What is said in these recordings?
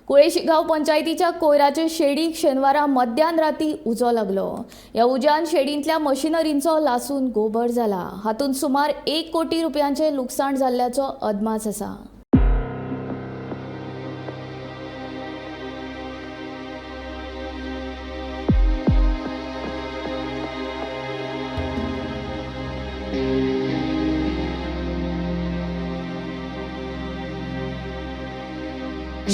कुळे शिगांव पंचायतीच्या कोयराचे शेडीक शेनवारा मध्यान राती उजो लागलो. ह्या उज्यान शेडींतल्या मशिनरींचो लासून गोबर जाला. हातूंत सुमार 1 कोटी रुपयांचे लुकसाण जाल्ल्याचो अदमास आसा.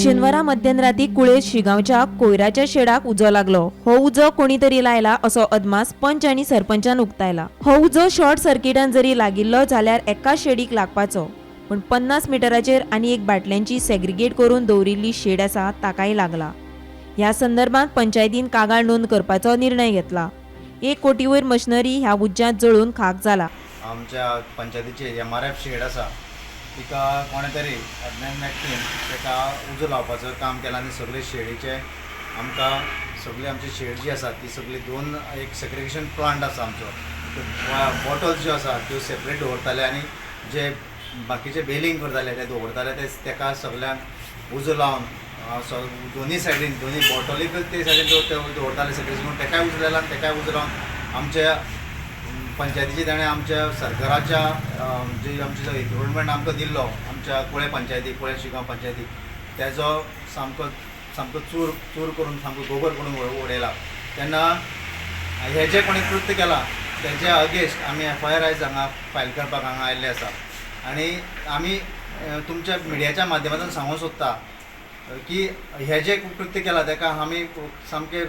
शेनवारा मध्यराती कुळे शिगांवच्या कोयराच्या शेडाक उजो लागलो. हो उजो कोणी तरी लायला असो अदमास पंच आनी सरपंचान उक्तायला. हो उजो शॉर्ट सर्किटान जरी लागिल्लो जाल्यार एका शेडीक लागपाचो, पूण 50 मिटराचेर आनी एक बाटल्यांची सेग्रिगेट करून दवरिल्ली शेड आसा ताकाय लागला. ह्या संदर्भात पंचायतीन कागाळ नोंद करपाचो निर्णय घेतला. 1 कोटी वयर मशिनरी ह्या उज्यांत जळून खाक जाला. आमच्या पंचायतीची MRF shade आसा तिका कोणे तरी अज्ञात व्यक्तीन ताका उजो लावपाचो काम केलां आनी सगळे शेडीचे आमकां सगळी आमची शेड जी आसा ती सगळी दोन एक सेग्रिगेशन प्लांट आसा आमचो, बॉटल्स ज्यो आसा त्यो सेपरेट दवरताले आनी जे बाकीचे बेलिंग करताले ते दवरताले ते ताका सगळ्यांक उजो लावन दोनी सायडीन दोनी बॉटली ते सायडीन दवरताले सेग्रिगेशन, तेकाय उजो लायला आनी तेकाय उजो लावन आमच्या पंचायतीचे ताणें आमच्या सरकाराच्या जी आमची जो इक्विपमेंट आमकां दिल्लो आमच्या कुळे पंचायती कुळे शिगांव पंचायती तेजो सामको सामको चूर चूर करून सामको गोबर करून उडयला. तेन्ना हें जें कोणें कृत्य केलां तेजे अगेन्स्ट आमी FIR आयज हांगा फायल करपाक हांगा आयिल्ले आसा आनी आमी तुमच्या मिडियाच्या माध्यमांतल्यान सांगूंक सोदता की हें जें कृत्य केलां तेका आमी सामकें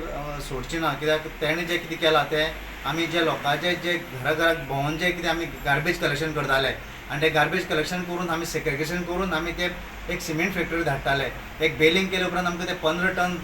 सोडचें ना, कित्याक तेणें जें कितें केलां तें आमी जे लोकांचे जे घरा घराक भोंवन जे कितें आमी गार्बेज कलेक्शन करताले आनी ते गार्बेज कलेक्शन करून आमी सेग्रिगेशन करून आमी ते एक सिमेंट फॅक्टरी धाडटाले. एक बेलिंग केले उपरांत आमकां ते 15 टन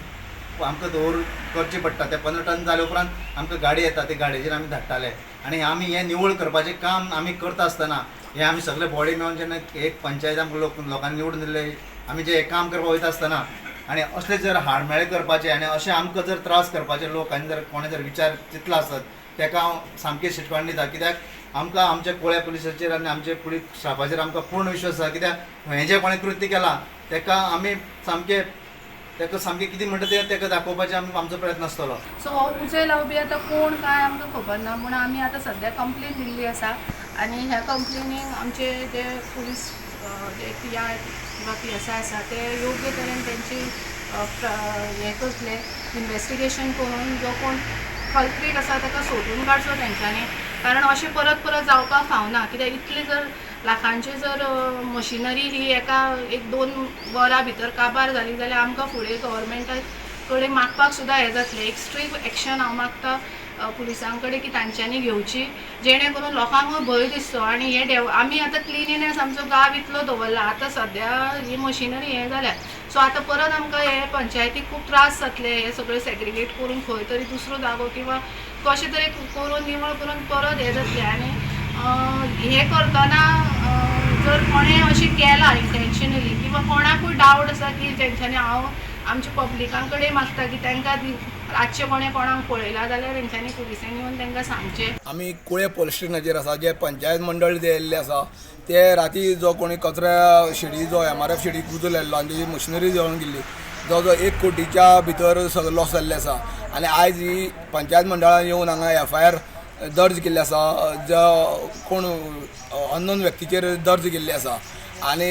आमकां दवर करचें पडटा. ते 15 टन जाले उपरांत आमकां गाडी येता, ते गाडयेचेर आमी धाडटाले आनी आमी हें निवळ करपाचें काम आमी करता आसतना हें आमी सगळे बॉडी मेळून जेन्ना एक पंचायत आमकां लोकांनी निवडून दिल्ले आमी जे काम करपाक वयता आसतना आनी असले जर हाडमेळे करपाचे आनी अशें आमकां जर त्रास करपाचे लोक आनी जर कोणें जर विचार चिंतला आसत तेका हांव सामकें शिटकावणी दिता, कित्याक आमकां आमच्या कुळे पुलिसाचेर आनी आमचे पुलीस स्टाफाचेर आमकां पूर्ण विश्वास आसा. कित्याक हें जें कोणें कृत्य केलां तेका आमी सामकें तेका सामकें कितें म्हणटा तें तेका दाखोवपाचें आमी आमचो प्रयत्न आसतलो. सो हो उजो लावपी आतां कोण काय आमकां खबर ना, पूण आमी आतां सद्या कंप्लेन दिल्ली आसा आनी ह्या कंप्लेनीक आमचे जे पुलीस जे PI किंवा PSI आसा ते योग्य तरेन तेंची हें करतले, इन्वेस्टिगेशन करून जो कोण कल्प्रीट आसा ताका सोदून काडचो तेंच्यांनी, कारण अशें परत परत जावपाक फावना. कित्याक इतले जर लाखांचे जर मशिनरी ही एका 1-2 वरां भितर काबार जाली जाल्यार आमकां फुडें गव्हर्मेंटा कडेन मागपाक सुद्दां हें जातलें. एक स्ट्रिक्ट एक्शन हांव मागता पुलिसां कडेन की तांच्यांनी घेवची, जेणे करून लोकांकूय भंय दिसचो. आनी हे आमी आतां क्लिनिनेस आमचो गांव इतलो दवरला, आतां सद्या ही मशिनरी हें जाल्या, सो आतां परत आमकां हे पंचायतीक खूब त्रास जातले. हे सगळें सेग्रिगेट करून खंय तरी दुसरो जागो किंवा कशें तरी करून निवळ करून परत हें जातलें. आनी हें करतना जर कोणें अशें केलां इंटेंशनली किंवा कोणाकूय डावट आसा की तेंच्यांनी, हांव आमच्या पब्लिकां कडेन मागता की तांकां रातचें कोणें कोणाक पळयलां जाल्यार तेंच्यांनी पुलिसांनी येवन तांकां सांगचें. आमी कुळे पोलीस स्टेशनाचेर आसा, जे पंचायत मंडळ जे येयल्ले आसा ते राती जो कोणी कचऱ्या शेडी जो MRF शेडीक उजो लायल्लो आनी तेजी मशिनरी जळून गेल्ली, जो जो 1 कोटीच्या भितर सगळो लॉस जाल्ले आसा. आनी आयज ही पंचायत मंडळान येवन हांगा FIR दर्ज केल्ली आसा, जो कोण अननोन व्यक्तीचेर दर्ज केल्ली आसा आनी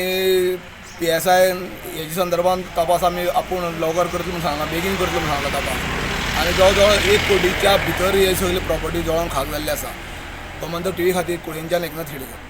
PSI हेजे संदर्भात तपास आमी आपूण लवकर करतले म्हूण सांगला, बेगीन करतले म्हूण सांगला तपास. आनी जवळ जवळ 1 कोटीच्या भितर हे सगळी प्रॉपर्टी जळोवन खाक जाल्ली आसा. गोमंतक TV खातीर कुळेंच्यान एकनाथ खेडेकर.